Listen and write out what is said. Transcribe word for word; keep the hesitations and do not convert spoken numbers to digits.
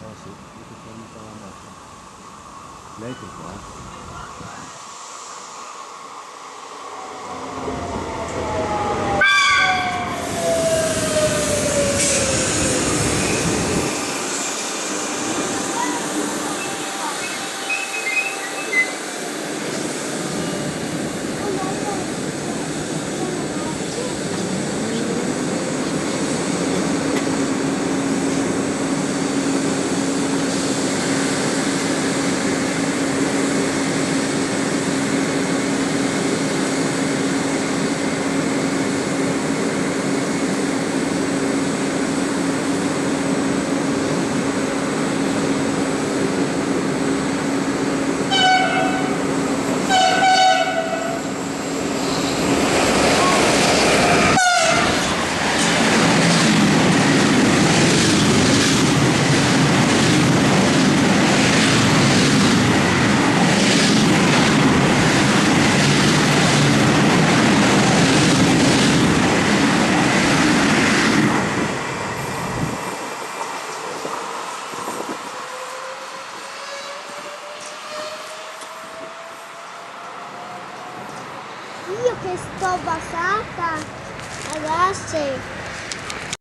Ah, sì, io ti fermo con la macchina. Lei che fa? Io che sto basata, ragazzi.